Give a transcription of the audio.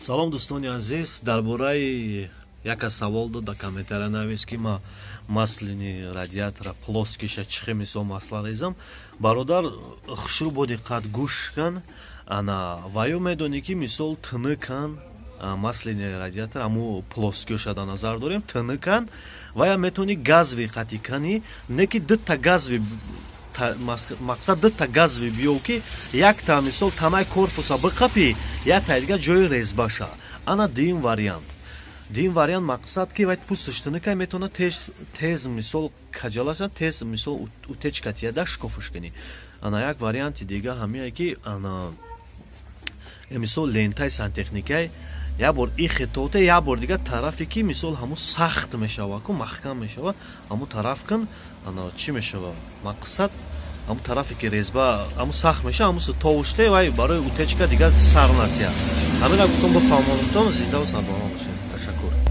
Салом, дӯстони азиз. Дар бораи яка савол дод, дар комментария навис, ки ма масляный радиатора плоский ша чихе мисол масла резам. Бародар, хушрӯ, бо диққат гӯш кан. Ана ваё медонӣ, ки мисол тыныкан масляный радиатор, аму плоский ша дар назар дорем, тыныкан. Вая метавонӣ газовый қатӣ кани, не ки дутта газовый, мақсад дутта газовый биёв, ки якта мисол танаи корпуса биқапӣ, якта дига ҷои резьба ша. Ана дуюм вариант. Дуюм вариант, мақсад, ки вай пусташ тыныкай, метавона тез мисол каҷалаша, тез мисол утечка тияда, шикофаш кунӣ. Ана як варианти дига ҳамие, ки ана мисол лентаи сантехникай як бор ихе тоте, як бор дига тарафе, ки мисол ҳамун сахт мешава ку, маҳкам мешава, ҳамун тараф кун. Ана чӣ мешава? Мақсад, ҳамун тарафе, ки резьба ҳамун сахт мешава, ҳамун товуште, вай барои утечка дига сар натия. Ҳамина гуфтам, бифаҳмонамтон. Зиндаву сарбаланд бошед, ташаккур.